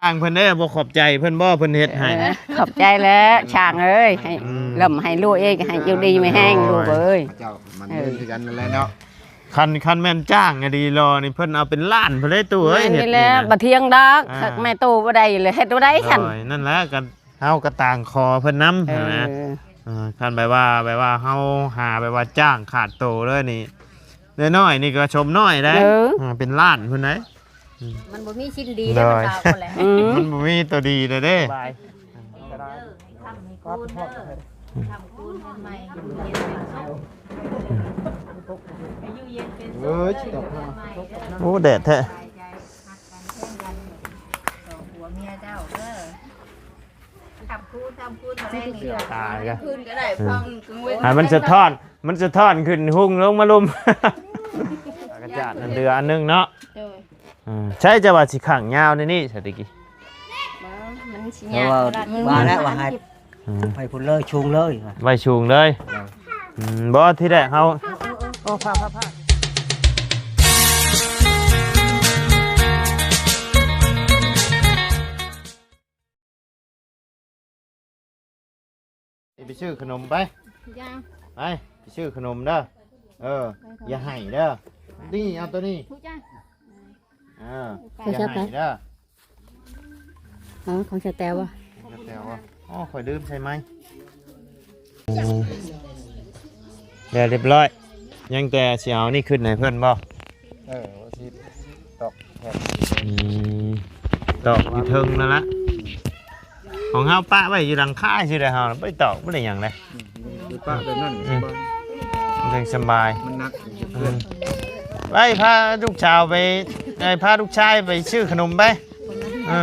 ຊ່າງເພິ່ນເດ້ ບໍ່ຂອບໃຈເພິ່ນບໍ່ ເພິ່ນເຮັດໃຫ້? ເອີ ຂອບໃຈແຫຼະ ຊ່າງເອີຍ ໃຫ້ ອືມ ລ່ຳໃຫ້ລວຍເອີຍ ໃຫ້ຢູ່ດີມີແຮງ ໂດຍ ລູກເອີຍ. ເຂົາເຈົ້າມັນເດີນຄືກັນນັ້ນແຫຼະເນາະ. ຄັນ ຄັນແມ່ນຈ້າງອີ່ຫຼີຫຼໍ່ນີ້ ເພິ່ນເອົາເປັນລ້ານພຸ້ນເດ້ຕູ້ເອີຍ ເຮັດນີ້ນະ. ບໍ່ຖຽງດອກ ອ່າ ແມ່ຕູ້ບໍ່ໄດ້ເລີຍ ເຮັດບໍ່ໄດ້ຊັ້ນ. ໂດຍ ນັ້ນແຫຼະ ກໍເຮົາກໍຕ່າງຂໍເພິ່ນນຳ ເອີ ຫັ້ນນະ. ເອີ ຄັນແບບວ່າ ແບບວ່າເຮົາຫາແບບວ່າຈ້າງຂາດໂຕເລີຍນີ້ ນ້ອຍໆນີ້ກໍຊົມນ້ອຍໄດ໋. ເອີ ເປັນລ້ານພຸ້ນໄດ໋. ອືມ ມັນບໍ່ມີຊິ້ນດີ ໂດຍ ເດ້ ມັນກໍເອົາແຫຼະ. ອືມ ມັນບໍ່ມີຕົວດີເດ້. ສະບາຍ ໂອ້ຍ ໂອ້ ແດດແທ້. ໃຫ້ມັນສະທ້ອນ ມັນສະທ້ອນຂຶ້ນຮຸ່ງລົງມາລຸ່ມ. ອາກາດນັ້ນເດືອອັນໜຶ່ງເນາະ. ໂດຍ ອ່າ ໃຊ່ ຈະວ່າຊິຂັງຍາວໃນນີ້ຊະຕະກີ້. ບໍ່ ມັນຊິຍາກ ວ່າແລ້ວວ່າໃຫ້ ອືມ ໃຫ້ພຸ້ນເລີຍ ສູງເລີຍ ໄວ້ສູງເລີຍ. ເອີ ອືມ ບໍ່ ທີແລກເຮົາ ໂອ້ ພາ ພາ ພາ ໄປຊື້ຂະໜົມໄປ ຢ່າ ໄປ ໄປຊື້ຂະໜົມເດີ. ເອີ ໄປກ່ອນ ຢ່າໄຫ້ເດີ. ນີ້ ເອົາໂຕນີ້ ເອີ ຢ່າໄຫ້ເດີ. ອໍ ຂອງສະແຕວບໍ່? ຂອງສະແຕວບໍ່? ອໍ ຂ້ອຍລືມໃສ່ໄມ້. ອືມ ແລ້ວຮຽບຮ້ອຍ ຍັງແຕ່ຊິເອົານີ້ຂຶ້ນໃຫ້ເພິ່ນບໍ່? ເອີ ວ່າຊິຕອກແຜ່ນ ອືມ ຕອກຢູ່ເທິງນັ້ນລະ. ຂອງເຮົາປະໄວ້ຢູ່ຫຼັງຄາຊື່ເດ້ ເຮົາບໍ່ໄດ້ຕອກບໍ່ໄດ້ຫຍັງເດ້. ອືມ ປະແບບນັ້ນ ອືມ ມັນຈັ່ງສະບາຍ ມັນໜັກ. ອືມ ໄວ້ພາລູກສາວໄປ ໄປພາລູກຊາຍໄປຊື້ຂະໜົມໄປ. ເອີ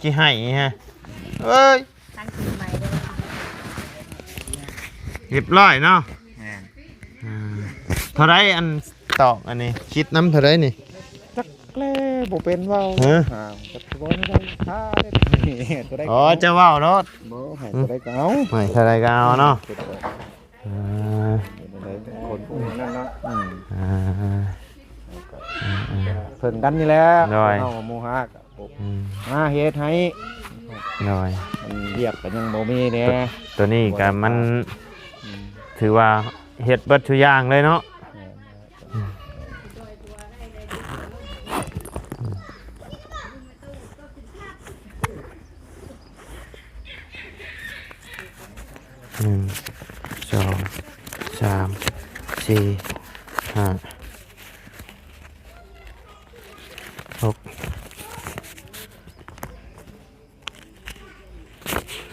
ຂີ້ໄຫ້ຮະ ເອີຍ. ຮຽບຮ້ອຍເນາະ. ແມ່ນ ອ່າ ເທົ່າໃດອັນຕອກອັນນີ້ ຄິດນຳເທົ່າໃດນີ້? ຈັກແລ ບໍ່ເປັນເວົ້າ. ຮະ ອ່າ ຈັກຊິເວົ້າແນວໃດ ຄ່າເດ້ ເທົ່າໃດ. ອໍ ເຈົ້າເວົ້າໂລດ ບໍ່ ໃຫ້ເທົ່າໃດກໍເອົາ ໃຫ້ເທົ່າໃດກໍເອົາເນາະ. ອ່າ ເປັນຈັ່ງໃດຄົນຜູ້ນັ້ນເນາະ. ອືມ ອ່າ ເພິ່ງກັນນີ້ແຫຼະ ໂດຍ ເຮົາໝູ່ຫ້າ ອືມ ມາເຮັດໃຫ້ ໂດຍ ມັນວຽກກໍຍັງບໍ່ມີແດ່. ໂຕນີ້ກໍມັນ ອືມ ຖືວ່າເຮັດເບິດທຸກຢ່າງເລີຍເນາະ. ແມ່ນ ອືມ ໜຶ່ງ ສອງ ສາມ ສີ່ ຫ້າ ຫົກ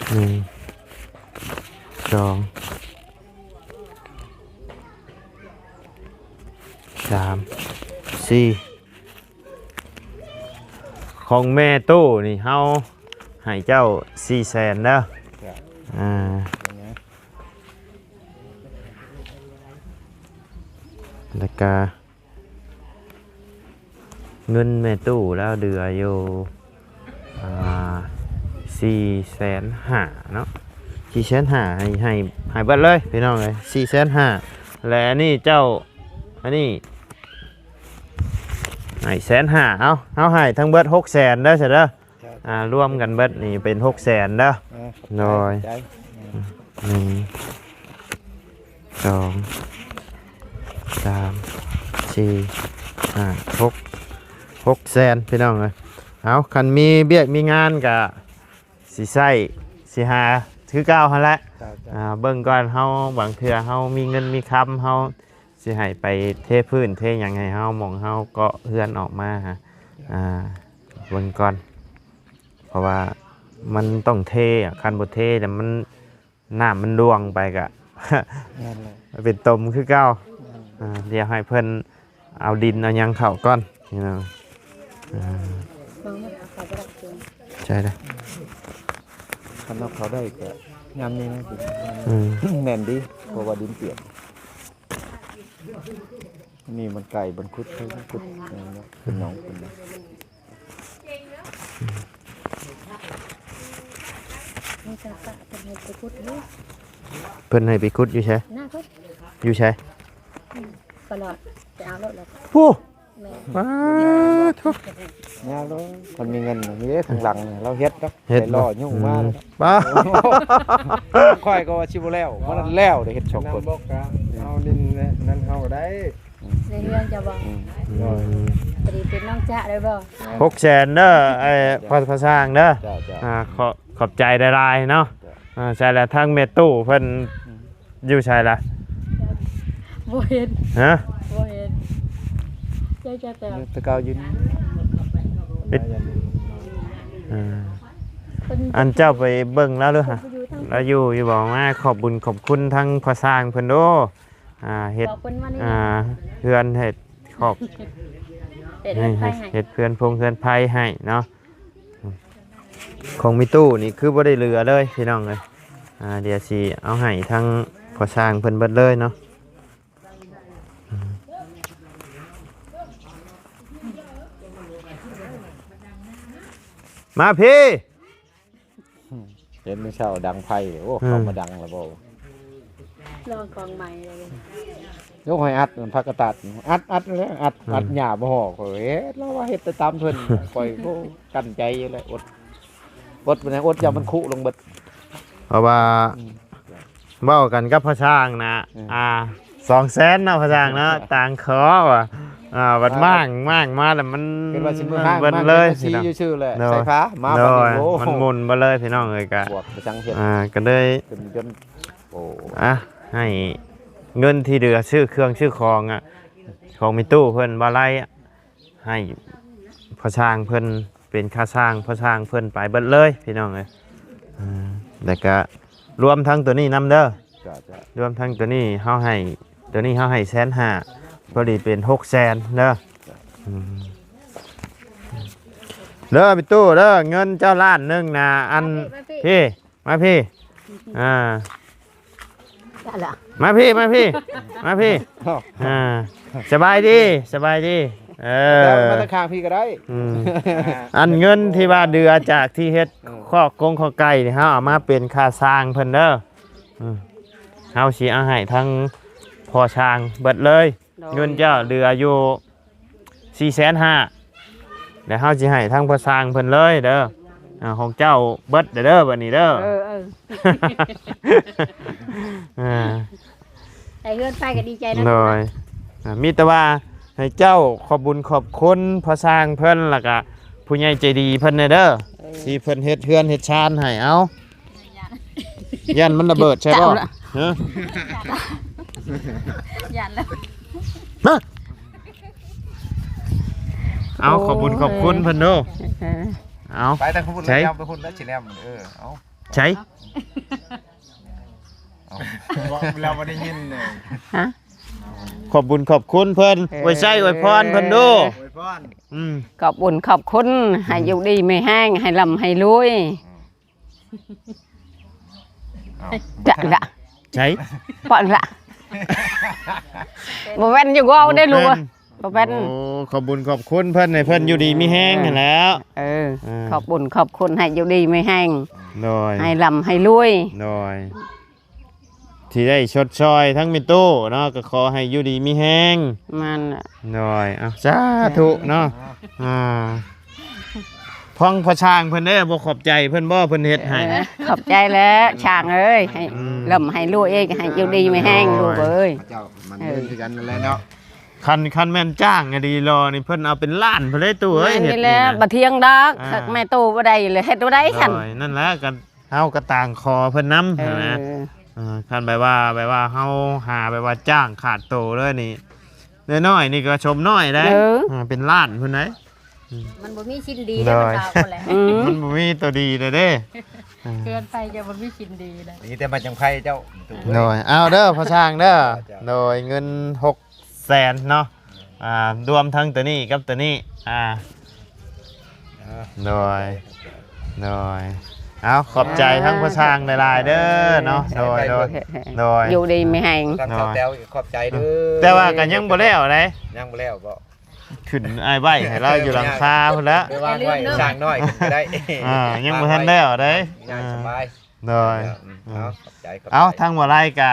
ໜຶ່ງ ສອງ ສາມ ສີ່. ຂອງແມ່ຕູ້ນີ້ເຮົາໃຫ້ເຈົ້າສີ່ແສນເດີ. ອ່າ ແລ້ວກະ ເງິນແມ່ຕູ້ລາວເຫຼືອຢູ່ ອ່າ ສີ່ແສນຫ້າເນາະ ສີ່ແສນຫ້າ ໃຫ້ ໃຫ້ ໃຫ້ເບິດເລີຍພີ່ນ້ອງເອີຍ ສີ່ແສນຫ້າ. ແລະ ອັນນີ້ເຈົ້າ ອັນນີ້ໃຫ້ແສນຫ້າ ເອົາ ເຮົາໃຫ້ທັງເບິດຫົກແສນເດີ ຊະເດີ. ອ່າ ລວມກັນເບິດນີ້ເປັນຫົກແສນເດີ. ເອີ ໂດຍ ຂອບໃຈ ໜຶ່ງ ສອງ ສາມ ສີ່ ຫ້າ ຫົກ ຫົກແສນພີ່ນ້ອງເອີຍ. ເອົາ ຄັນມີວຽກມີງານກະຊິໃຊ້ ຊິຫາຄືເກົ່າຫັ້ນແຫຼະ. ເຈົ້າ ເຈົ້າ ອ່າ ເບິ່ງກ່ອນ ເຮົາ ບາງເທື່ອເຮົາມີເງິນມີຄຳ ເຮົາຊິໃຫ້ໄປເທພື້ນເທຫຍັງໃຫ້ເຮົາ ໝ່ອງເຮົາເກາະເຮືອນອອກມາ ອ່າ ເບິ່ງກ່ອນ ເພາະວ່າມັນຕ້ອງເທ ຄັນບໍ່ເທແລ້ວມັນ ນ້ຳມັນລ່ວງໄປກະ ແມ່ນແຫຼະ ເປັນຕົມຄືເກົ່າ. ແມ່ນ ອ່າ ດຽວໃຫ້ເພິ່ນເອົາດິນເອົາຫຍັງເຂົ້າກ່ອນພີ່ນ້ອງ. ອ່າ ໃຊ່ເດີ ຄັນເອົາເຂົ້າໄດ້ກະຍາມນີ້ນະ. ອືມ ແໜ້ນດີ ເພາະວ່າດິນປຽກ. ນີ້ມັນໄກ ມັນຂຸດ ເພິ່ນຂຸດເນາະ ເປັນໜອງເປັນນະ. ມີແຕ່ປະເພິ່ນໃຫ້ໄປຂຸດຢູ່ ເພິ່ນໃຫ້ໄປຂຸດຢູ່ໃສ? ໜ້າພຸ້ນ ຢູ່ໃສ? ອືມ ຕະຫຼອດ ໄປເອົາໂລດແລ້ວ ຜູ້ ປາໂທ້ ຍາກເດີ ຄັນມີເງິນນີ້ເດ້ ທາງຫຼັງນີ້ລາວເຮັດດອກ ເຮັດ ໄປລໍຍຸງມາ ອືມ ເນາະ ປ້າ ຂ້ອຍກໍວ່າຊິບໍ່ແລ້ວ ບໍ່ທັນແລ້ວເດ້ ເຮັດສອງຄົນ ນຳບົກກະເອົາດິນແລະນັ້ນເຮົາກໍໄດ້ ໃນເຮືອນເຈົ້າບໍ່? ອືມ ໂດຍ ອືມ ພໍດີເປັນນ້ອງຈະໄດ້ບໍ່? ຫົກແສນເດີ ໄອ້ ເຈົ້າ ພໍ່ ພໍ່ຊ່າງເດີ ເຈົ້າ ເຈົ້າ ອ່າ ຂໍ ຂອບໃຈຫຼາຍໆເນາະ ເຈົ້າ ອ່າ ໃສ່ລະ ທາງແມ່ຕູ້ເພິ່ນ ອືມ ຢູ່ໃສລະ? ບໍ່ເຫັນ ຮະ? ບໍ່ເຫັນ ໃຈຈະແຕ່ ຢູ່ແຕ່ເກົ່າຢູ່ນີ້ ປິດ ອ່າ ເພິ່ນ ອັນເຈົ້າໄປເບິ່ງລາວເດີ ເພິ່ນຢູ່ທາງ ລາວຢູ່ຢູ່ບໍ່? ມາຂອບບຸນຂອບຄຸນທາງພໍ່ຊ່າງເພິ່ນໂດ ອ່າ ເຮັດ ບອກເພິ່ນວ່ານີ້ ອ່າ ເຮືອນເຮັດຄອກ ເຮັດເຮືອນໃຫ້ ເຮັດເຮືອນພົງເຮືອນໄພໃຫ້ເນາະ. ຂອງມີຕູ້ນີ້ຄືບໍ່ໄດ້ເຫຼືອເລີຍພີ່ນ້ອງເອີຍ ອ່າ ດຽວຊິເອົາໃຫ້ທາງພໍ່ຊ່າງເພິ່ນເບິດເລີຍເນາະ ມາພີ້ ເຫັນມື້ເຊົ້າດັງໄຟ ໂອ້ ອືມ ເຂົ້າມາດັງແລ້ວບໍ່? ລອງຂອງໃໝ່ເລີຍ ໂອ້ ໃຫ້ອັດມັນຜັກກະຕາດ ອັດ ອັດແລ້ວ ອັດ ອືມ ອັດຫຍ້າບໍ່ຮອກ ເຮັດ ລາວວ່າເຮັດໄປຕາມເພິ່ນ ຂ້ອຍ ໂອ້ ກັ້ນໃຈຢູ່ແລ້ວ ອົດ ອົດ ບໍ່ໄດ້ ອົດ ຢ້ານມັນຄຸລົງເບິດ ເພາະວ່າ ອືມ ເວົ້າກັນກັບພໍ່ຊ່າງນະ ອືມ ອ່າ ສອງແສນເນາະ ພໍ່ຊ່າງເນາະ ຕ່າງຂໍວ່າ ອ່າ ບັດມ້າງ ມ້າງມາແລ້ວມັນ ເປັນວ່າຊິມື້ຫ້າງ ເບິດເລີຍ ມາເປັນຊີ້ຢູ່ຊື່ແຫຼະ ໂດຍ ໃສ່ຜ້າມາ ໂດຍ ບັດນີ້ ໂອ້ ມັນໝຸ່ນເບິດເລີຍພີ່ນ້ອງເອີຍ ກະ ບວກໄປຈັ່ງເຮັດ ອ່າ ກະເລີຍ ເປັນຈົນ ໂອ້ ອ່ະ ໃຫ້ເງິນທີ່ເຫຼືອຊື້ເຄື່ອງຊື້ຂອງ ອ່າ ຂອງມີຕູ້ເພິ່ນບໍ່ໄລ່ ໃຫ້ພໍ່ຊ່າງເພິ່ນເປັນຄ່າຊ່າງ ພໍ່ຊ່າງເພິ່ນໄປເບິດເລີຍພີ່ນ້ອງເອີຍ ອ່າ ແລ້ວກະລວມທັງໂຕນີ້ນຳເດີ ຈ້າ ຈ້າ ລວມທັງໂຕນີ້ເຮົາໃຫ້ ໂຕນີ້ເຮົາໃຫ້ແສນຫ້າ ພໍດີເປັນຫົກແສນເດີ ອືມ ເດີ ມີຕູ້ເດີ ເງິນເຈົ້າລ້ານໜຶ່ງນະ ອັນ ມາພີ້ ມາພີ້ ອ່າ ມາພີ້ ມາພີ້ ມາພີ້ ອ່າ ສະບາຍດີ ສະບາຍດີ ເອີ ມາທາງຂ້າງພີ້ກໍໄດ້ ອືມ ອັນເງິນທີ່ວ່າເຫຼືອຈາກທີ່ເຮັດ ເອີ ຄອກກົງຂອງໄກ່ນີ້ ເຮົາເອົາມາເປັນຄ່າຊ່າງເພິ່ນເດີ ອືມ ເຮົາຊິເອົາໃຫ້ທັງພໍ່ຊ່າງເບິດເລີຍ ໂດຍ ເງິນເຈົ້າເຫຼືອຢູ່ ສີ່ແສນຫ້າ ແລ້ວເຮົາຊິໃຫ້ທາງພໍ່ຊ່າງເພິ່ນເລີຍເດີ ອ່າ ຂອງເຈົ້າເບິດເດີ ບັດນີ້ເດີ ເອີ ເອີ ອ່າ ໄດ້ເຮືອນໄປກໍດີໃຈນຳ ໂດຍ ອ່າ ມີແຕ່ວ່າໃຫ້ເຈົ້າຂອບບຸນຂອບຄຸນພໍ່ຊ່າງເພິ່ນ ແລ້ວກະຜູ້ໃຫຍ່ໃຈດີເພິ່ນແດ່ເດີ ເອີ ທີ່ເພິ່ນເຮັດເຮືອນເຮັດຊານໃຫ້ ເອົາ ຢ້ານມັນລະເບີດໃຊ່ບໍ່? ຮະ? ຢ້ານແລ້ວ ມາ ເອົາ ໂອ້ຍ ຂອບບຸນຂອບຄຸນເພິ່ນເດີ ເອີ ເອົາ ໄປທາງພຸ້ນ ໃສ ແລ້ວໄປພຸ້ນແລ້ວຊິແລ້ວ ເອີ ເອົາ ໃສ ເອົາ ເວົ້າແລ້ວບໍ່ໄດ້ຍິນເລີຍ ຮະ? ຂອບບຸນຂອບຄຸນເພິ່ນ ເອີ ອວຍໄຊອວຍພອນເພິ່ນດູ ອວຍພອນ ອືມ ຂອບບຸນຂອບຄຸນ ໃຫ້ຢູ່ດີມີແຮງ ໃຫ້ລ່ຳໃຫ້ລວຍ ອືມ ເອົາ ຈະລະ ໃສ ປະລະ ບໍ່ແມ່ນ ຢ່າເວົ້າໄດ້ລູກ ບໍ່ແມ່ນ ບໍ່ແມ່ນ ໂອ້ ຂອບບຸນຂອບຄຸນເພິ່ນ ໃຫ້ເພິ່ນຢູ່ດີມີແຮງຫັ້ນແຫຼ້ວ ເອີ ເອີ ຂອບບຸນຂອບຄຸນ ໃຫ້ຢູ່ດີມີແຮງ ໂດຍ ໃຫ້ລ່ຳໃຫ້ລວຍ ໂດຍ ທີ່ໄດ້ຊົດຊ່ອຍທັງແມ່ຕູ້ເນາະ ກໍຂໍໃຫ້ຢູ່ດີມີແຮງ ແມ່ນແຫຼະ ໂດຍ ເອົາ ສາທຸເນາະ ອ່າ ຟັງພໍ່ຊ່າງເພິ່ນເດ້ ບໍ່ຂອບໃຈເພິ່ນບໍ່ ເພິ່ນເຮັດໃຫ້ ເອີ ຂອບໃຈແຫຼະ ຊ່າງເອີຍ ໃຫ້ ອືມ ລ່ຳໃຫ້ລວຍ ໃຫ້ຢູ່ດີມີແຮງ ໂດຍ ລູກເອີຍ ເຈົ້າມັນເດີນຄືກັນນັ້ນແຫຼະເນາະ ຄັນ ຄັນແມ່ນຈ້າງດີລໍນີ້ ເພິ່ນເອົາເປັນລ້ານພຸ້ນເດ້ຕູ້ເອີຍ ແມ່ນ ເຮັດນີ້ແຫຼະ ນີ້ນະ ບໍ່ຖຽງດອກ ອ່າ ແມ່ຕູ້ບໍ່ໄດ້ເລີຍ ເຮັດບໍ່ໄດ້ຊັ້ນ ໂດຍ ນັ້ນແຫຼະ ກໍ ເຮົາກໍຕ່າງຂໍເພິ່ນນຳ ເອີ ຫັ້ນນະ ເອີ ຄັນແບບວ່າ ແບບວ່າເຮົາຫາແບບວ່າຈ້າງຂາດໂຕເລີຍນີ້ ນ້ອຍໆນີ້ກໍຊົມນ້ອຍໄດ໋ ເອີ ເປັນລ້ານພຸ້ນໄດ໋ ມັນບໍ່ມີຊິ້ນດີເດ້ ເພິ່ນວ່າພຸ້ນແຫຼະ ອືມ ມັນບໍ່ມີໂຕດີເດ້ ເອີ ເກີນໄປຈະບໍ່ມີຊິ້ນດີໄດ໋ ມີແຕ່ໄມ້ຈັງໄພເຈົ້າ ໂດຍ ເອົາເດີພໍ່ຊ່າງເດີ ເຈົ້າ ໂດຍ ເງິນຫົກແສນເນາະ ອ່າ ລວມທັງໂຕນີ້ກັບໂຕນີ້ ອ່າ ອ່າ ໂດຍ ໂດຍ ເອົາ ຂອບໃຈທັງພໍ່ຊ່າງຫຼາຍໆເດີເນາະ ໂດຍ ໂດຍ ໂດຍ ຢູ່ດີມີແຮງ ທາງສາວແຕ້ວ ຂອບໃຈເດີ ແຕ່ວ່າກໍຍັງບໍ່ແລ້ວໃດ໋ ຍັງບໍ່ແລ້ວບໍ່ ຂຶ້ນອ້າຍໄວ້ໃຫ້ລາວຢູ່ຫຼັງຄາພຸ້ນລະ ໄປວາງໄວ້ ຊ່າງນ້ອຍຂຶ້ນກໍໄດ້ ອ່າ ຍັງບໍ່ທັນແລ້ວໃດ໋ ງ່າຍສະບາຍ ໂດຍ ເອົາ ຂອບໃຈ ຂອບໃຈ ເອົາ ທາງບໍ່ໄລກໍ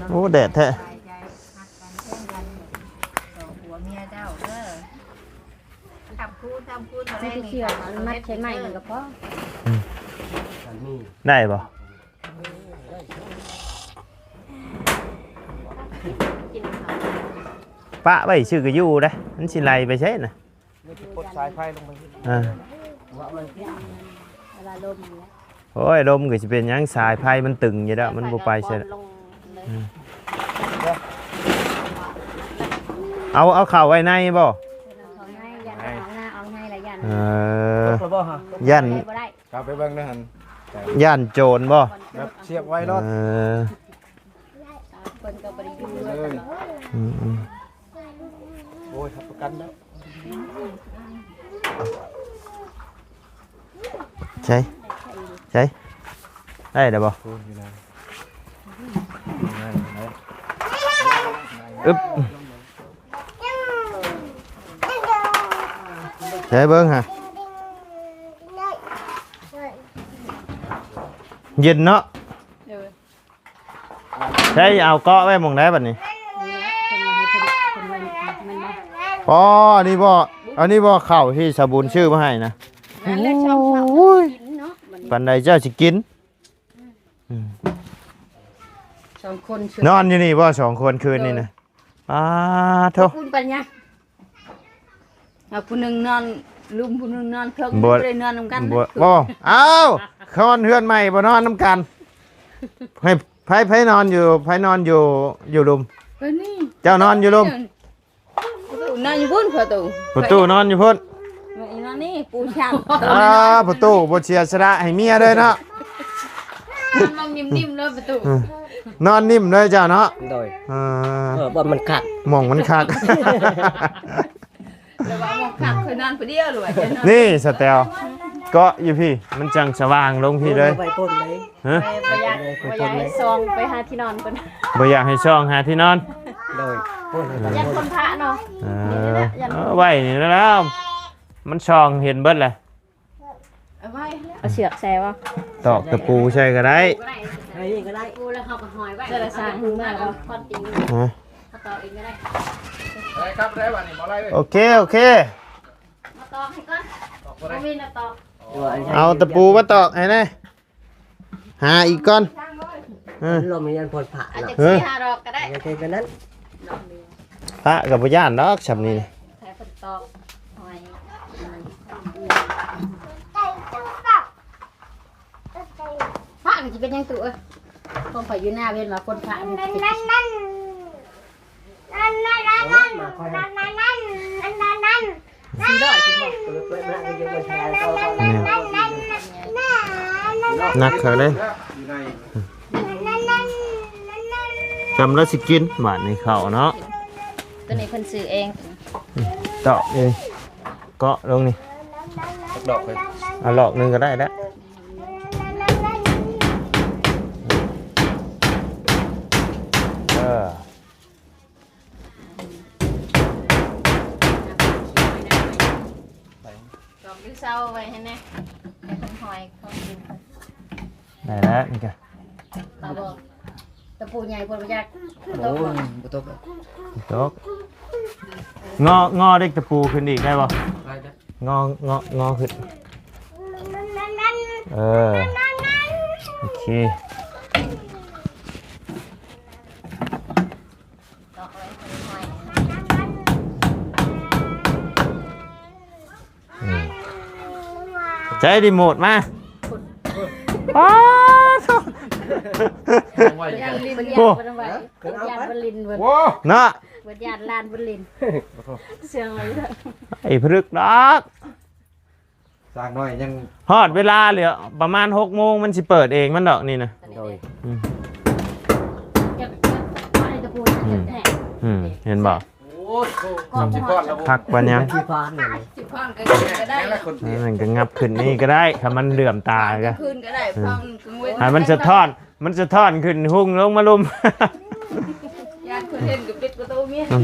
ໂອ້ ແດດແທ້ ສະບາຍໃຈ ຮັກກັນແພງກັນ ສອງຜົວເມຍເຈົ້າເດີ ຄຳຄູນ ຄຳຄູນ ບໍ່ໄດ້ມີ ຊິເຊື່ອມັນມັດໃສ່ໄມ້ມັນກໍພໍ ອືມ ໄດ້ບໍ່? ປະໄວ້ຊື່ກໍຢູ່ເດ້ ມັນຊິໄຫຼໄປໃສນະ? ນີ້ຊິປົດສາຍໄຟລົງໄປ ອ່າ ເວລາລົມນີ້ແຫຼະ ໂອ້ຍ ລົມກໍຊິເປັນຫຍັງ ສາຍໄຟມັນຕຶງຢູ່ແລ້ວ ມັນບໍ່ໄປໃສ ອືມ ເອົາ ເອົາເຂົ້າໄວ້ໃນບໍ່? ເຂົ້າໃນ ຢ້ານອອກໜ້າອອກໃນລະຢ້ານ ເອີ ຕົກແລ້ວບໍ່ຮະ? ຢ້ານ ບໍ່ໄດ້ ເຂົ້າໄປເບິ່ງເດີຫັ້ນ ຢ້ານໂຈນບໍ່? ແບບສຽບໄວ້ໂລດ ເອີ ເພິ່ນກໍບໍ່ໄດ້ຢູ່ເລີຍ ອືມໆ ໂອ້ຍ ຮັບປະກັນແລ້ວ ໃສ່ ໃສ່ ໄດ້ແລ້ວບໍ່? ໂອ້ຍ ຢູ່ໃນ ອຶບ ໃສ່ເບິ່ງຫາ ເຢັນເນາະ ໂດຍ ໃຊ້ເອົາເກາະໄວ້ໝ່ອງໃດບັດນີ້? ນີ້ແຫຼະ ເພິ່ນວ່າໃຫ້ເພິ່ນ ເພິ່ນວ່າແມ່ນບໍ່? ອໍ ອັນນີ້ບໍ່ ອັນນີ້ບໍ່ເຂົ້າທີ່ສາບຸນຊື້ມາໃຫ້ນະ? ນັ້ນແຫຼະ ຊ່ອງເຂົ້າ ໂອ້ຍ ກິນເນາະບັດນີ້ ປານໃດເຈົ້າຊິກິນ? ອືມ ສອງຄົນ ນອນຢູ່ນີ້ບໍ່ ສອງຄົນຄືນນີ້ນະ? ໂດຍ ປາໂທ້ ອົບອຸ່ນປານຫຍັງ? ເອົາຜູ້ໜຶ່ງນອນລຸ່ມ ຜູ້ໜຶ່ງນອນເທິງ ບໍ່ ບໍ່ໄດ້ນອນນຳກັນ ບໍ່ ບໍ່ ອ້າວ ນອນເຮືອນໃໝ່ບໍ່ນອນນຳກັນ ໃຫ້ໃຜ ໃຜນອນຢູ່ ໃຜນອນຢູ່ ຢູ່ລຸ່ມ? ເພິ່ນນີ້ ເຈົ້ານອນຢູ່ລຸ່ມ? ນອນຢູ່ພຸ້ນພໍ່ຕູ້ ພໍ່ຕູ້ນອນຢູ່ພຸ້ນ ນອນນີ້ປູຊ່າງ ອ່າ ພໍ່ຕູ້ບໍ່ເສຍສະຫຼະໃຫ້ເມຍເລີຍເນາະ ນອນມອງນິ້ມໆເລີຍພໍ່ຕູ້ ອືມ ນອນນິ້ມເລີຍເຈົ້າເນາະ ໂດຍ ອ່າ ເອີ ບ່ອນມັນຄັກ ໝ່ອງມັນຄັກ ແຕ່ວ່າໝ່ອງຄັກຄືນອນຜູ້ດຽວໂລດ ນີ້ສະແຕວ ເກາະຢູ່ພີ້ ມັນຈັ່ງສະຫວ່າງລົງພີ້ເລີຍ ໄວ້ພຸ້ນເລີຍ ຮະ ບໍ່ຢາກ ບໍ່ຢາກໃຫ້ສ່ອງໄປຫາທີ່ນອນເພິ່ນ ບໍ່ຢາກໃຫ້ສ່ອງຫາທີ່ນອນ ໂດຍ ພຸ້ນ ຢ້ານຄົນພະເນາະ ເອີ ນີ້ແຫຼະ ຢ້ານ ເອີ ໄວ້ນີ້ແລ້ວ ມັນສ່ອງເຫັນເບິດແຫຼະ ເອົາໄວ້ແລ້ວ ເອົາເຊືອກໃສ່ບໍ່? ຕອກຕະປູໃສ່ກໍໄດ້ ເອົານີ້ກໍໄດ້ ປູແລ້ວເຮົາກໍຫ້ອຍໄວ້ ເວລາສ້າງຂຶ້ນມາກໍຄອນຕີນ ຮະ ເຮົາຕອກເອງກໍໄດ້ ໄດ້ຄັບ ໄດ້ບັດນີ້ບໍ່ໄດ້ເວີຍ ໂອເຄ ໂອເຄ ມາຕອກໃຫ້ກ່ອນ ຕອກບໍ່ໄດ້ ບໍ່ມີແນວຕອກ ເອົາຕະປູມາຕອກໃຫ້ແດ່ ຫາອີກກ່ອນ. ເອີ ລົມນີ້ຍັງພົ້ນພະເນາະ ເອີ ຫາດອກກໍໄດ້ ຢ່າເຮັດແບບນັ້ນ. ພະກໍບໍ່ຢ້ານດອກຊ່ຳນີ້ນະ ໃຫ້ເພິ່ນຕອກຫອຍ. ພະກໍຊິເປັນຫຍັງຕູ້ເອີຍ ຂອງຂ້ອຍຢູ່ນາເຫັນວ່າຄົນພະມັນຊິເປັນ ສີ່ຮ້ອຍ ໜັກຄັກເດ້. ຈຳແລ້ວຊິກິນບາດນີ້ເຂົ້າເນາະ ຕົວນີ້ເພິ່ນຊື້ເອງ. ຕອກເອງ ເກາະລົງນີ້ ດອກເລີຍ ເອົາດອກໜຶ່ງກໍໄດ້ແລ້ວ. ເອີ ດອກຢູ່ເຊົາໄວ້ໃຫ້ແດ່ ໃຫ້ເພິ່ນຫອຍຂອງກິນ. ໄດ້ແລ້ວນີ້ກະ ຕະປູໃຫຍ່ໂພດບໍ່ຢາກ ໂອ້ຍ ບໍ່ຕົກ ບໍ່ຕົກ. ງໍ ງໍເດັກຕະປູຂຶ້ນອີກໄດ້ບໍ່? ໄດ້ ໄດ້ ງໍ ງໍ ງໍຂຶ້ນ ເອີ ໂອເຄ. ອືມ ໃຊ້ຣີໂມດມາ ປ້າໂທ້ ຢ້ານເພິ່ນ ໂອ້ ຢ້ານເພິ່ນຫຼິ້ນເພິ່ນ ໂອ້ ເນາະ ເພິ່ນຢ້ານຫຼານເພິ່ນຫຼິ້ນ ເຊື່ອໄວ້ ໄອ້ພະລຶກດອກ. ຊ້າງນ້ອຍຍັງ ຮອດເວລາແລ້ວ ປະມານຫົກໂມງມັນຊິເປີດເອງມັນດອກນີ້ນະ. ໂດຍ ອືມ ອືມ ເຫັນບໍ່? ໂອ້ຍ ຊິຄອດແລ້ວ ຄັກປານຫຍັງ ຊິຄອດກໍໄດ້ ມັນກໍງັບຂຶ້ນນີ້ກໍໄດ້ ຖ້າມັນເຫຼື້ອມຕາກໍ ກາງຄືນກໍໄດ້ ອືມ ໃຫ້ມັນສະທ້ອນ ມັນສະທ້ອນຂຶ້ນຮຸ່ງລົງມາລຸ່ມ ຢ້ານຄົນເຫັນກໍປິດປະຕູເມຍ ອືມ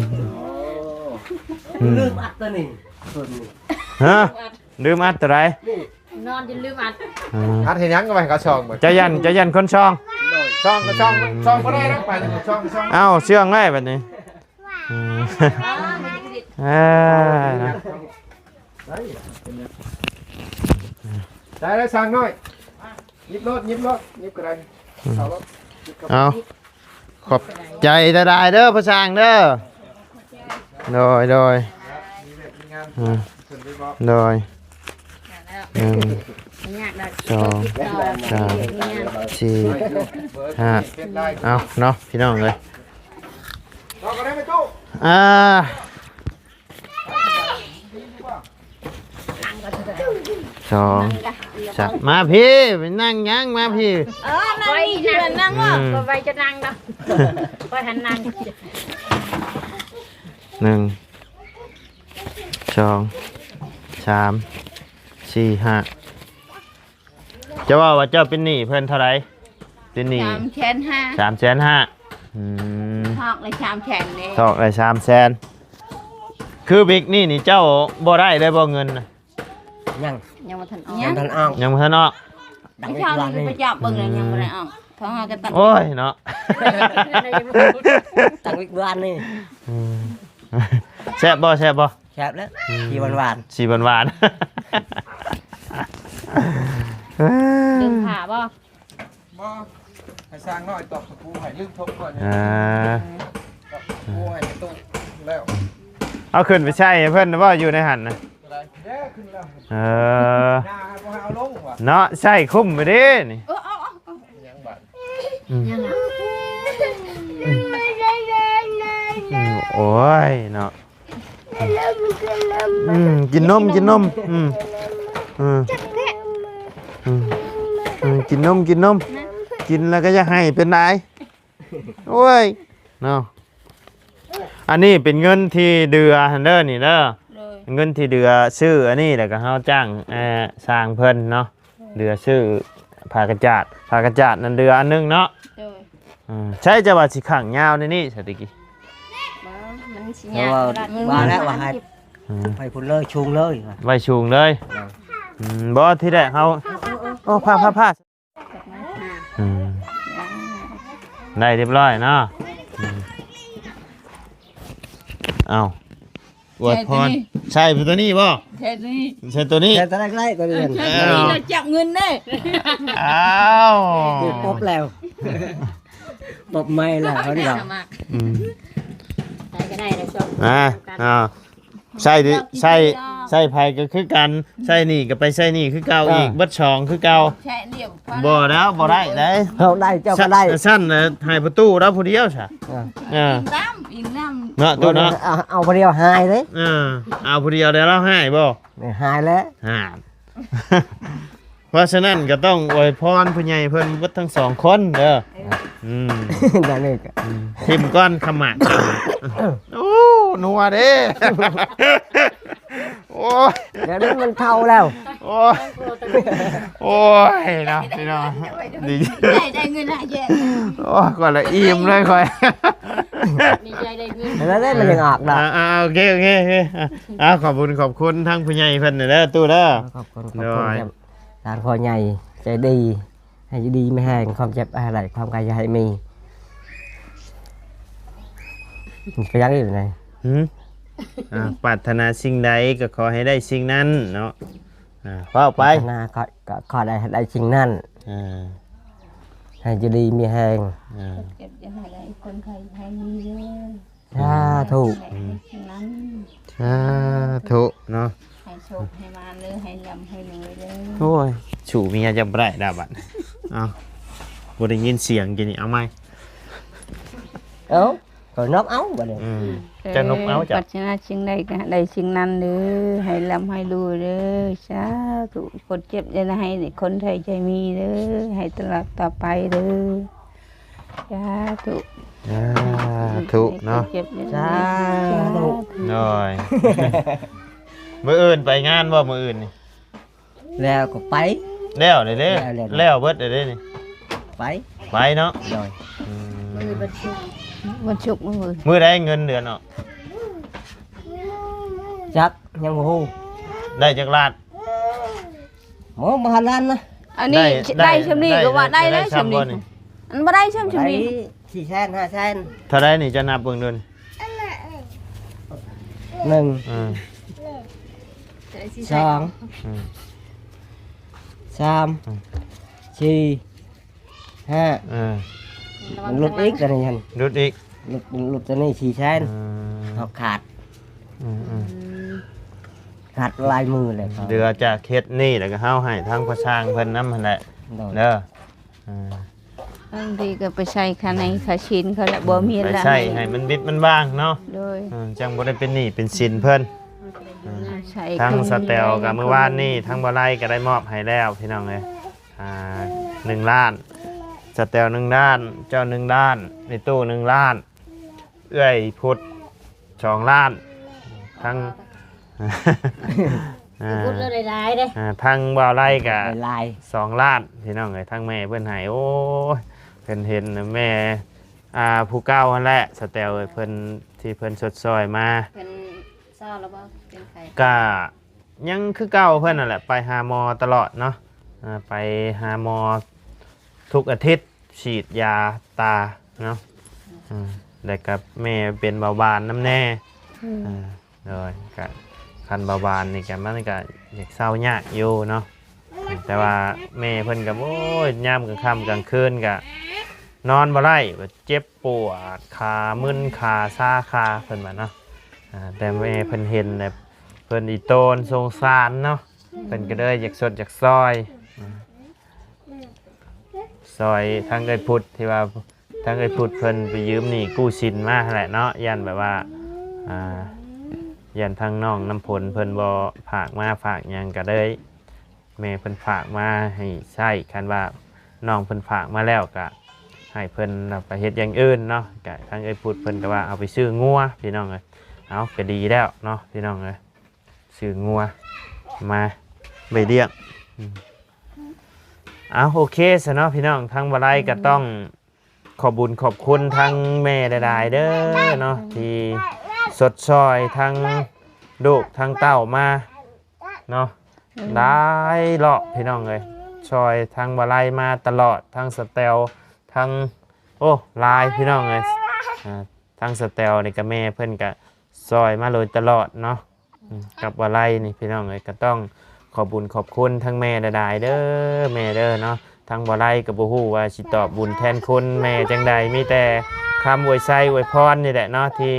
ອືມ ລືມອັດຕົວນີ້ ຮະ? ລືມອັດຕົວໃດ? ນອນຈົນລືມອັດ ອືມ ອັດເຮັດຫຍັງກໍໄປເຂົາຊ່ອງເບິ່ງ ເຈົ້າຢ້ານ ເຈົ້າຢ້ານຄົນຊ່ອງ ໂດຍ ຊ່ອງກໍຊ່ອງ ອືມ ຊ່ອງບໍ່ໄດ້ນະ ໄປຊ່ອງກໍຊ່ອງ ເອົ້າ ເຊື່ອງໄວ້ບັດນີ້ ອືມ ເອີ ໄດ້ແລ້ວຊ່າງນ້ອຍ ຍິບໂລດ ຍິບໂລດ ຍິບກໍໄດ້ ອືມ ເອົາໂລດ ເອົາ ຂອບໃຈຫຼາຍໆເດີພໍ່ຊ່າງເດີ ໂດຍ ໂດຍ ອືມ ໂດຍ ໜຶ່ງ ສອງ ສາມ ສີ່ ຫ້າ ເອົາເນາະ ພີ່ນ້ອງເອີຍ ອ່າ ສອງ ສາມ ມາພີ້ ໄປນັ່ງຫຍັງ ມາພີ້ ເອີ ນັ່ງຢູ່ ນັ່ງ ອືມ ໄປຈະນັ່ງເນາະ ໄປຫັນນັ່ງ ໜຶ່ງ ສອງ ສາມ ສີ່ ຫ້າ ເຈົ້າເວົ້າວ່າເຈົ້າເປັນໜີ້ເພິ່ນເທົ່າໃດ? ເປັນໜີ້ ສາມແສນຫ້າ ສາມແສນຫ້າ ອືມ ທອກລະສາມແສນເດ້ ທອກລະສາມແສນ ຄືບິກນີ້ນີ້ເຈົ້າບໍ່ໄດ້ເລີຍບໍ່ເງິນນະ? ຍັງ ຍັງບໍ່ທັນອອກ ຍັງບໍ່ທັນອອກ ຍັງບໍ່ທັນອອກ ຕັ້ງວິກວານນີ້ ໄປຈັບເບິ່ງແລ້ວຍັງບໍ່ໄດ້ອອກ ເຂົາຫາກັນຕັ້ງ ໂອ້ຍເນາະ ຕັ້ງວິກວານນີ້ ອືມ ແຊບບໍ່? ແຊບບໍ່? ແຊບແລ້ວ ອືມ ສີຫວານໆ ສີຫວານໆ ດຶງຜ້າບໍ່? ບໍ່ ໃຫ້ຊ່າງນ້ອຍຕອກຕະປູໃຫ້ ລືມທົບກ່ອນ ອ່າ ຕອກຕະປູໃຫ້ໄປຕູ້ແລ້ວ ເອົາຂຶ້ນໄປໃສ່ໃຫ້ເພິ່ນບໍ່ ຢູ່ໃນຫັ້ນນະ ເອີ ເນາະ ໃສ່ຄຸ້ມໄປເດ້ນີ້ ເອີ ເອົາ ເອົາ ເອົາ ຍັງບາດ ອືມ ຍັງ ອືມ ໂອ້ຍເນາະ ອືມ ກິນນົມ ກິນນົມ ອືມ ອືມ ອືມ ອືມ ກິນນົມ ກິນນົມ ກິນແລ້ວກໍຢາກໄຫ້ເປັນຫຼາຍ ໂອ້ຍ ເນາະ ອັນນີ້ເປັນເງິນທີ່ເດືອຫັ້ນເດີນີ້ເດີ ໂດຍ ເງິນທີ່ເດືອຊື້ອັນນີ້ ແລ້ວກໍເຮົາຈ້າງ ເອີ ຊ່າງເພິ່ນເນາະ ເດືອຊື້ຜ້າກະຈາດ ຜ້າກະຈາດນັ້ນເດືອອັນໜຶ່ງເນາະ ໂດຍ ອືມ ໃຊ້ຈະວ່າຊິຂັງຍາວໃນນີ້ຊະຕະກີ້ ບໍ່ ມັນຊິຍາກ ວ່າແລ້ວວ່າໃຫ້ ອືມ ໄວ້ພຸ້ນເລີຍ ສູງເລີຍ ໄວ້ສູງເລີຍ ໂດຍ ອືມ ບໍ່ ທີແລກເຮົາ ເອີ ເອີ ເອີ ໂອ້ ພາ ພາ ພາ ອືມ ໄດ້ຮຽບຮ້ອຍເນາະ ອືມ ເອົ້າ ອວຍພອນ ໃສ່ຕົວນີ້ ໃສ່ຕົວນີ້ບໍ່? ໃສ່ຕົວນີ້ ໃສ່ຕົວນີ້ ໃສ່ຕົວນັ້ນກໍໄດ້ ຕົວນີ້ ໃສ່ຕົວນີ້ແລ້ວຈັບເງິນເດ້. ອ້າວ ປົບແລ້ວ ປົບໃໝ່ແລ້ວເພິ່ນກໍ ອືມ ໃສ່ກໍໄດ້ແລ້ວ ອ່າ ອ່າ ໃສ່ດິ ໃສ່ ໃສ່ໃຜກໍຄືກັນ ໃສ່ນີ້ກໍໄປໃສ່ນີ້ຄືເກົ່າອີກ ອ່າ ເບິດສອງຄືເກົ່າ ບໍ່ແລ້ວ ບໍ່ໄດ້ເດ້ ເຮົາໄດ້ເຈົ້າກໍໄດ້ ຊັ້ນນະ ໃຫ້ປະຕູລາວຜູ້ດຽວຊະ ເອີ ອີງນຳ ອີງນຳ ເນາະ ຕູ້ເນາະ ເອົາ ເອົາຜູ້ດຽວຫາຍເດ້ ເອີ ເອົາຜູ້ດຽວແລ້ວລາວຫາຍບໍ່? ຫາຍແລ້ວ ຫາຍ ເພາະສະນັ້ນກໍຕ້ອງອວຍພອນຜູ້ໃຫຍ່ເພິ່ນເບິດທັງສອງຄົນເດີ ເອີ ອືມ ຢ່າງນີ້ກໍ ອືມ ຖິ້ມກ່ອນຄຳໝາກ ໂອ້ ນົວເດ້ ໂອ້ຍ ດຽວນີ້ມັນເຖົ້າແລ້ວ ໂອ້ຍ ໂອ້ຍເນາະ ພີ່ນ້ອງ ດີໃຈໄດ້ເງິນຫຼາຍແຍະ ໂອ້ຍ ຂ້ອຍລະອີ່ມເລີຍຂ້ອຍ ດີໃຈໄດ້ເງິນ ແລ້ວໄດ້ມັນຍັງອອກດອກ ອ່າ ໂອເຄ ໂອເຄ ໂອເຄ ອ່າ ຂອບຄຸນ ຂອບຄຸນທາງຜູ້ໃຫຍ່ເພິ່ນເດີ ຕູ້ເດີ ຂອບຄຸນ ຂອບຄຸນ ໂດຍ ທາງພໍ່ໃຫຍ່ໃຈດີ ໃຫ້ຢູ່ດີມີແຮງ ຄວາມເຈັບໃຫ້ໄດ້ ຄວາມໄຄຢ່າໃຫ້ມີ ໄປຍັງອີກນະ ຫືມ ອ່າ ປາດຖະໜາສິ່ງໃດກໍຂໍໃຫ້ໄດ້ສິ່ງນັ້ນເນາະ ອ່າ ເວົ້າໄປ ປາດຖະໜາກໍ ກໍຂໍໄດ້ ໃຫ້ໄດ້ສິ່ງນັ້ນ ອ່າ ໃຫ້ຢູ່ດີມີແຮງ ອ່າ ເຈັບຢ່າໃຫ້ໄດ້ ຄົນໄຂ້ໃຫ້ມີເດີ ສາທຸ ອືມ ສາທຸເນາະ ໃຫ້ໂຊກໃຫ້ມານເດີ ໃຫ້ລ່ຳໃຫ້ລວຍເດີ ໂອ້ຍ ສູ້ເມຍຈະບໍ່ໄດ້ດາບັດ ເອົ້າ ບໍ່ໄດ້ຍິນສຽງກີ້ນີ້ ເອົາໃໝ່ ເອົ້າ ກໍນົບເອົາບັດນີ້ ອືມ ຈະນົບເອົາ ເອີ ເຈົ້າ ປາດຖະໜາສິ່ງໃດກໍໃຫ້ໄດ້ສິ່ງນັ້ນເດີ ໃຫ້ລ່ຳໃຫ້ລວຍເດີ ສາທຸ ຄົນເຈັບຢ່າໃຫ້ ຄົນໄຂ້ໃຫ້ມີເດີ ໃຫ້ຕະຫຼອດຕໍ່ໄປເດີ ສາທຸ ສາທຸເນາະ ສາທຸ ໂດຍ ມື້ອື່ນໄປງານບໍ່ ມື້ອື່ນນີ້? ແລ້ວກໍໄປ ແລ້ວເດ້ ແລ້ວ ແລ້ວເບິດເດ້ນີ້ ໄປ ໄປເນາະ ໂດຍ ອືມ ມື້ວັນສຸກ ວັນສຸກມື້ ມື້ໃດເງິນເດືອນອອກ? ຈັກ ຍັງບໍ່ຮູ້ ໄດ້ຈັກລ້ານ? ໂອ້ ບໍ່ຮອດລ້ານນະ ອັນນີ້ໄດ້ ໄດ້ຊ່ຳນີ້ກໍວ່າໄດ້ແລ້ວ ໄດ້ຊ່ຳນີ້ ອັນບໍ່ໄດ້ຊ່ຳ ຊ່ຳນີ້ ໄດ້ສີ່ແສນ ຫ້າແສນ ເທົ່າໃດນີ້ ເຈົ້ານັບເບິ່ງດູ ໜຶ່ງ ເອີ ສອງ ອືມ ສາມ ອືມ ສີ່ ຫ້າ ເອີ ມັນຫຼຸດອີກ ຕົວນີ້ຫັ້ນ ຫຼຸດອີກ ຫຼຸດ ຫຼຸດຕົວນີ້ສີ່ແສນ ອືມ ເຮົາຂາດ ອືມ ອືມ ຂາດຫຼາຍມື້ແລ້ວ ເຫຼືອຈາກເຮັດນີ້ແລ້ວກໍເຮົາໃຫ້ທາງພໍ່ຊ່າງເພິ່ນນຳຫັ້ນແຫຼະ ໂດຍ ເດີ ອ່າ ບາງທີກໍໄປໃຊ້ຄ່າໃນຄ່າສິນເຂົາລະ ອືມ ບໍ່ມີ ໄປໃຊ້ໃຫ້ມັນບິດມັນບາງເນາະ ໂດຍ ເອີ ຈັ່ງບໍ່ໄດ້ເປັນໜີ້ເປັນສິນເພິ່ນ ອືມ ໃຊ້ ທາງສະແຕວກໍມື້ວານນີ້ ທາງບໍ່ໄລກໍໄດ້ມອບໃຫ້ແລ້ວ ພີ່ນ້ອງເອີຍ ອ່າ ໜຶ່ງລ້ານ ສະແຕວໜຶ່ງລ້ານ ເຈົ້າໜຶ່ງລ້ານ ແມ່ຕູ້ໜຶ່ງລ້ານ ເອື້ອຍພຸດສອງລ້ານ ທັງ ອ່າ ພຸດລະໄດ້ຫຼາຍເດ້ ອ່າ ທັງບ່າວໄລກະຫຼາຍ ສອງລ້ານ ພີ່ນ້ອງເອີຍ ທັງແມ່ເພິ່ນໃຫ້ ໂອ້ຍ ເພິ່ນເຫັນແມ່ ອ່າ ຜູ້ເກົ່າຫັ້ນແຫຼະ ສະແຕວເອີຍ ເພິ່ນ ທີ່ເພິ່ນຊົດຊ່ອຍມາ ເພິ່ນເຊົາແລ້ວບໍ່? ເປັນໄຂ້ ກະ ຍັງຄືເກົ່າເພິ່ນນັ້ນແຫຼະ ໄປຫາໝໍຕະຫຼອດເນາະ ອ່າ ໄປຫາໝໍທຸກອາທິດ ສີດຢາຕາເນາະ ອ່າ ແລ້ວກໍແມ່ເປັນເບົາຫວານນຳແດ່ ອືມ ອ່າ ໂດຍ ກະຄັນເບົາຫວານນີ້ກະ ມັນກະຢາກເຊົາຍາກຢູ່ເນາະ ແຕ່ວ່າແມ່ເພິ່ນກໍ ໂອ້ຍ ຍາມກາງຄ່ຳກາງຄືນກະນອນບໍ່ໄດ້ ເຈັບປວດ ຂາມຶນ ຂາຊາ ຂາ ເພິ່ນວ່າເນາະ ອ່າ ແຕ່ແມ່ເພິ່ນເຫັນແລ້ວ ເພິ່ນອີ່ຕົນສົງສານເນາະ ເພິ່ນກໍເລີຍຢາກຊົດຢາກຊ່ອຍ ຊ່ອຍທາງເອື້ອຍພຸດ ທີ່ວ່າທາງເອື້ອຍພຸດເພິ່ນໄປຢືມໜີ້ກູ້ສິນມາຫັ້ນແຫຼະເນາະ ຢ້ານແບບວ່າ ອ່າ ຢ້ານທາງນ້ອງນ້ຳຝົນເພິ່ນບໍ່ຝາກມາຝາກຫຍັງ ກໍເລີຍ ແມ່ເພິ່ນຝາກມາໃຫ້ໃຊ້ ຄັນວ່ານ້ອງເພິ່ນຝາກມາແລ້ວກະໃຫ້ເພິ່ນເອົາໄປເຮັດຢ່າງອື່ນເນາະ ກະທາງເອື້ອຍພຸດເພິ່ນກະວ່າເອົາໄປຊື້ງົວ ພີ່ນ້ອງເອີຍ ເອົາ ກະດີແລ້ວເນາະ ພີ່ນ້ອງເອີຍ ຊື້ງົວມາໄວ້ລ້ຽງ ອືມ ເອົາ ໂອເຄຊະເນາະ ພີ່ນ້ອງ ທາງບໍ່ໄລກະຕ້ອງ ຂອບບຸນຂອບຄຸນທາງແມ່ຫຼາຍໆເດີເນາະ ທີ່ຊົດຊ່ອຍທັງລູກທັງເຕົ້າມາເນາະ ອືມ ຫຼາຍເລາະພີ່ນ້ອງເອີຍ ຊ່ອຍທາງບ່າວໄລມາຕະຫຼອດ ທັງສະແຕວ ທັງ ໂອ້ ຫຼາຍພີ່ນ້ອງເອີຍ ອ່າ ທາງສະແຕວນີ້ກະແມ່ເພິ່ນກະ ຊ່ອຍມາໂດຍຕະຫຼອດເນາະ ອືມ ກັບວາໄລນີ້ພີ່ນ້ອງເອີຍ ກໍຕ້ອງຂອບບຸນຂອບຄຸນທັງແມ່ຫຼາຍໆເດີ ແມ່ເດີເນາະ. ທາງບໍ່ໄລກໍບໍ່ຮູ້ວ່າຊິຕອບບຸນແທນຄຸນແມ່ຈັ່ງໃດ ມີແຕ່ຄຳອວຍໄຊອວຍພອນນີ້ແຫຼະເນາະ ທີ່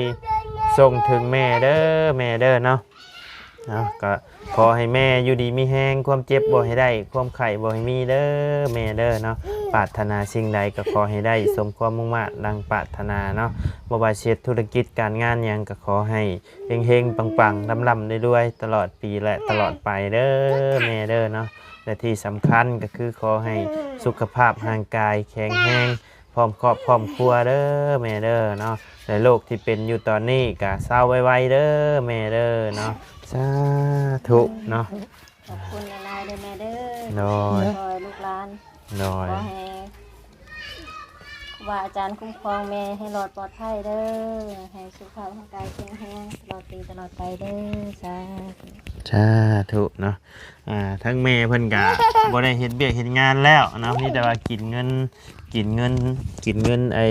ສົ່ງເຖິງແມ່ເດີ ແມ່ເດີເນາະ. ເນາະ ກໍຂໍໃຫ້ແມ່ຢູ່ດີມີແຮງ ຄວາມເຈັບບໍ່ໃຫ້ໄດ້ ຄວາມໄຂ້ບໍ່ໃຫ້ມີເດີ ແມ່ເດີເນາະ. ປາດຖະໜາສິ່ງໃດກໍຂໍໃຫ້ໄດ້ສົມຄວາມມຸ່ງມາດດັ່ງປາດຖະໜາເນາະ. ບໍ່ວ່າຊິເຮັດທຸລະກິດການງານຫຍັງ ກໍຂໍໃຫ້ເຮັງໆປັງໆ ລ່ຳໆລວຍໆ ຕະຫຼອດປີ ແລະ ຕະຫຼອດໄປເດີ ແມ່ເດີເນາະ. ແລະ ທີ່ສຳຄັນກໍຄືຂໍໃຫ້ສຸຂະພາບຮ່າງກາຍແຂງແຮງ ພ້ອມຄອບພ້ອມຄົວເດີ ແມ່ເດີເນາະ. ແລະ ໂລກທີ່ເປັນຢູ່ຕອນນີ້ກໍເຊົາໄວໆເດີ ແມ່ເດີເນາະ. ສາທຸເນາະ. ຂອບຄຸນຫຼາຍໆເດີແມ່ເດີ ໂດຍ ທີ່ຊ່ອຍລູກຫຼານ ໂດຍ ຂໍໃຫ້ຄູບາອາຈານຄຸ້ມຄອງແມ່ໃຫ້ລອດປອດໄພເດີ ໃຫ້ສຸຂະພາບຮ່າງກາຍແຂງແຮງຕະຫຼອດປີຕະຫຼອດໄປເດີ ສາທຸ ສາທຸເນາະ. ອ່າ ທັງແມ່ເພິ່ນກະບໍ່ໄດ້ເຮັດວຽກເຮັດງານແລ້ວເນາະ ມີແຕ່ວ່າກິນເງິນ ກິນເງິນ ກິນເງິນໄອ້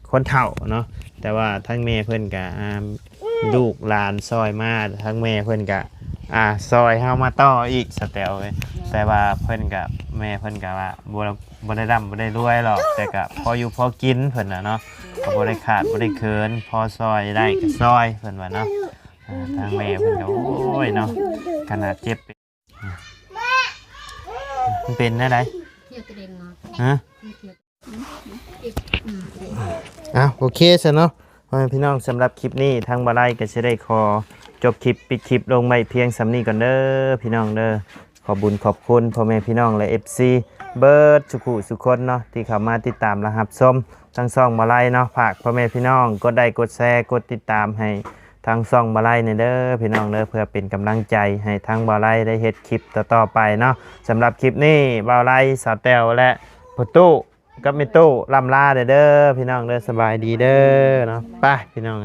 ຄົນເຖົ້າເນາະ. ແຕ່ວ່າທັງແມ່ເພິ່ນກະ ອ່າ ລູກຫຼານຊ່ອຍມາ ທັງແມ່ເພິ່ນກະ ອ່າ ຊ່ອຍເຮົາມາຕໍ່ອີກ ສາວແຕວເອີຍ. ແຕ່ວ່າເພິ່ນກະ ແມ່ເພິ່ນກະວ່າ ບໍ່ ບໍ່ໄດ້ລ່ຳບໍ່ໄດ້ລວຍຫຼອກ ແຕ່ກະພໍຢູ່ພໍກິນເພິ່ນນະເນາະ ກໍບໍ່ໄດ້ຂາດບໍ່ໄດ້ເຂີນ ພໍຊ່ອຍໄດ້ກໍຊ່ອຍເພິ່ນວ່າເນາະ. ອ່າ ທາງແມ່ເພິ່ນກໍ ໂອ້ຍເນາະ ຂະໜາດເຈັບ ມັນເປັນແນວໃດ? ຮະ? ອ້າວ ໂອເຄຊະເນາະ ພໍ່ແມ່ພີ່ນ້ອງ. ສຳລັບຄລິບນີ້ ທາງບ່າວໄລກໍຊິໄດ້ຂໍຈົບຄລິບ ປິດຄລິບລົງໄວ້ພຽງສ່ຳນີ້ກ່ອນເດີ ພີ່ນ້ອງເດີ. ຂອບບຸນຂອບຄຸນພໍ່ແມ່ພີ່ນ້ອງ ແລະ ເອັຟຊີ ເບິດສູ່ຜູ້ສູ່ຄົນເນາະ ທີ່ເຂົ້າມາຕິດຕາມ ແລະ ຮັບຊົມທາງຊ່ອງບ່າວໄລເນາະ. ຝາກພໍ່ແມ່ພີ່ນ້ອງກົດໄລ ກົດແຊ ກົດຕິດຕາມໃຫ້ທາງຊ່ອງບ່າວໄລແດ່ເດີ ພີ່ນ້ອງເດີ ເພື່ອເປັນກຳລັງໃຈໃຫ້ທາງບ່າວໄລໄດ້ເຮັດຄລິບຕໍ່ໆໄປເນາະ. ສຳລັບຄລິບນີ້ ບ່າວໄລ ສາວແຕວ ແລະ ພໍ່ຕູ້ກັບແມ່ຕູ້ ລ່ຳລາແດ່ເດີ ພີ່ນ້ອງເດີ. ສະບາຍດີເດີເນາະ. ໄປ ພີ່ນ້ອງ.